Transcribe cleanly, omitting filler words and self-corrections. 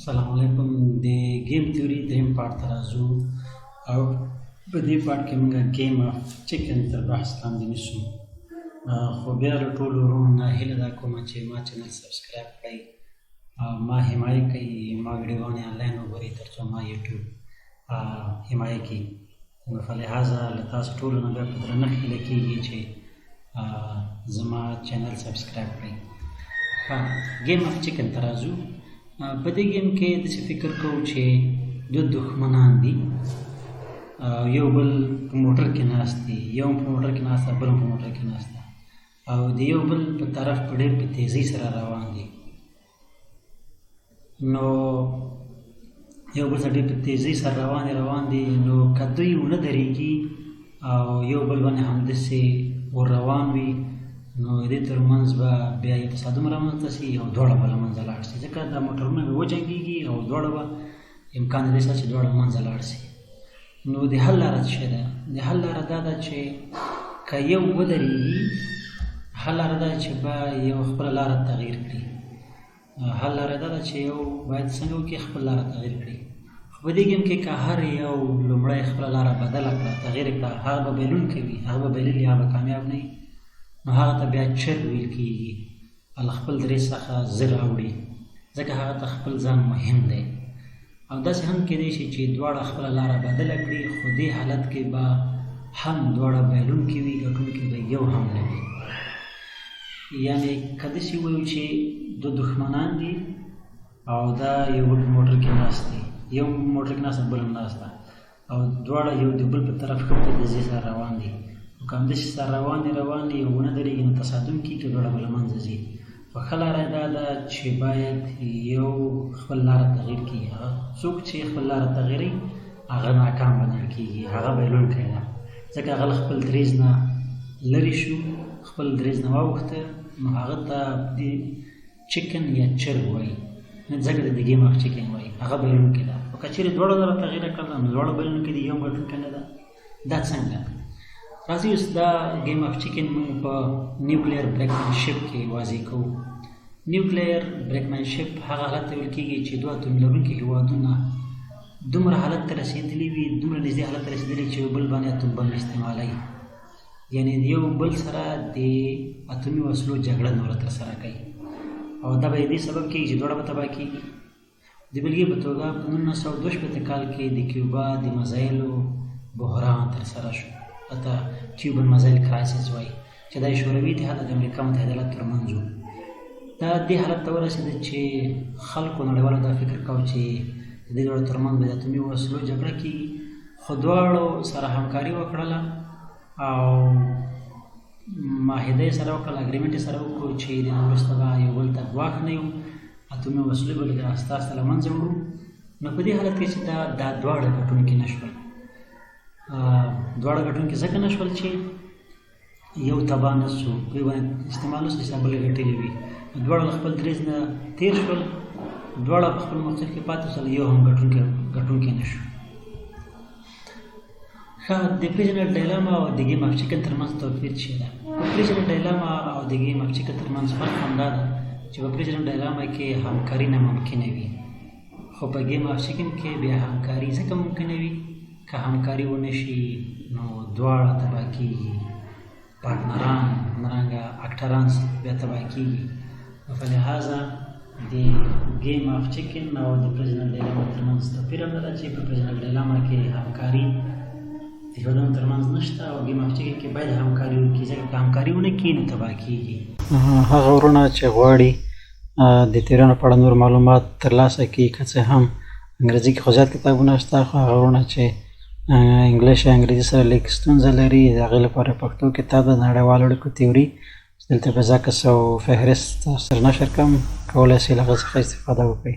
سلام علیکم. د game theory دریم part ته راځو او په دې part کې موږ game of chicken تر بحث لاندې نیسو. خو بیا له ټولو وروڼو نه هیله دا کوم چې ما channel subscribe کړئ او ما حمایه کوي، ما ویډیوګانې آنلاین وګورئ، ترڅو ما یوټیوب حمایه کړي. نو فلهذا له تاسو ټولو نه بیا په درنښت هیله کیږي چې زما channel subscribe کړئ. ښه، game of chicken ته راځو. په دې game کې داسې فکر کوو چې دوه دښمنان دي او یو بل په موټر کې ناست دي. یو په موټر کې ناست، بل په موټر کې ناست او د یو بل په طرف په ډېر په تیزۍ سره روان دي. نو یو بل سره ډېر په تیزۍ سره روان دي. نو که دوی ونه درېږي او یو بل باندې همداسې ور روان وي، نو د دې ترمنځ به بیا یو تصادم رامنځته شي او دواړه به له منځه لاړ شي، ځکه دا موټرونه به وجنګېږي او دواړه به امکان دې شته چې دواړه له منځه لاړ شي. نو د حل لاره څه ده؟ د حل لاره دا ده چې که یو ودرېږي، حل لاره دا چې به یو خپله لاره تغییر کړي. حل لاره دا ده چې یو باید څنګه وکړي؟ خپل لاره تغییر کړي. خو په دې game کې که هر یو لومړی خپله لاره بدله کړه، تغییر کړه، هغه به بایلونکی وي، هغه به بایللي، هغه به کامیاب نه وي. نو هغه ته بیا چرګ ویل کېږي، له خپل درېځ څخه زر اوړي، ځکه هغه ته خپل ځان مهم دی. او داسې هم کېدای شي چې دواړه خپله لاره بدله کړي، خو دې حالت کې به هم دواړه بایلونکي وي، ګټونکي به یو هم نه وي. یعنې که داسې ووایو چې دوه دښمنان دي او دا یو بل په موټر کې ناست دي، یو موټر کې ناست، بل هم ناست ده او دواړه یو د بل په طرف ښه په تیزۍ سره روان دي. نو که همداسې سره روان دي او ونه درېږي، نو تصادم کېږي، دواړه به له منځه ځي. خو ښه لاره دا ده چې باید یو خپل لاره تغییر کړي. هغه څوک چې خپل لاره تغییروي، هغه ناکام بلل کېږي، هغه بایلونکی ده، ځکه هغه له خپل دریځ نه لرې شو، خپل دریځ نه واوښته. نو هغه ته د chicken یا چرګ وایي، ځکه د game of chicken وایي، هغه بایلونکی ده. خو که چېرې دواړو لاره تغییر کړله، نو دواړه بایلونکي دي، یو ګټونکی نه ده. دا څنګه راځي؟ اوس دا game of chicken موږ په nuclear brinkmanship کې واضح کوو. Nuclear brinkmanship هغه حالت ته ویل کېږي چې دوه اتوم لرونکي هیوادونه دومره حالت ته رسېدلي وي، دومره نږدې حالت ته رسېدلي چې یو بل باندې اتوم بم استعمالوي، یعنې یو بل سره د اتومي وسلو جګړه نوره ترسره کوي او دا به د دې سبب کېږي چې دواړه به تباه کېږي. د بېلګې په توګه، په 1962 کال کې د کیوبا د مزایلو بحران ترسره شو، حتی Cuban Missile Crisis وایي، چې د شوروي اتحاد او د امریکا متحده ایالات ترمنځ و. دا دې حالت ته ورسېده چې خلکو نړیوالو دا فکر کاوه چې د دې دواړو ترمنځ به د اتومي وسلو جګړه کېږي، خو دواړو سره همکاري وکړله او معاهده یې سره وکړله، agreement یې سره وکړو چې د نه وروسته به یو بل ته ګواښ نه یو، اتومي وسلې به لږ آهسته آهسته له منځه وړو. نو په دې حالت کې چې دا دواړه ګټونکي نه شول. دواړه ګټونکي ځکه نه شول چې یو تباه نه سو، یو باندې استعمال نه سو چې بل ګټلي وي. دواړه له خپل دریځ نه تیر شول، دواړه په خپل موقف کې پاتې شول، یو هم ګټونکی نه شو. ښه، د prisoner dilemma او د game of chicken ترمنځ توپیر څه ده؟ په prisoner dilemma او د game of chicken ترمنځ فرق همدا ده چې په prisoner dilemma کې همکاري ناممکنه وي، خو په game of chicken کې بیا همکاري ځکه ممکنه وي، که همکاري ونه شي نو دواړه تباه کېږي، partner ان همدارنګه actor ان بیا تباه کېږي. نو فلهذا د game of chicken او د prisoner dilemma ترمنځ توپیر هم دا ده چې په prisoner dilemma کې همکاري د هېوادونو ترمنځ نشته او game of chicken کې باید همکاري وکړي، ځکه که همکاري ونه کړي نو تباه کېږي. هغه وروڼه چې غواړي د تیوریانو په اړه نور معلومات ترلاسه کړي، که څه هم انګریزي کې خو زیات کتابونه شته، خو هغه وروڼه چې English یا انګریزي سره لږ ستونزه لري، د هغې لپاره پښتو کتاب د نړیوالو اړیکو تیوري چې دلته به زه عکس او فهرست سره نشر کوم، کولی شئ له هغه څخه استفاده وکړئ.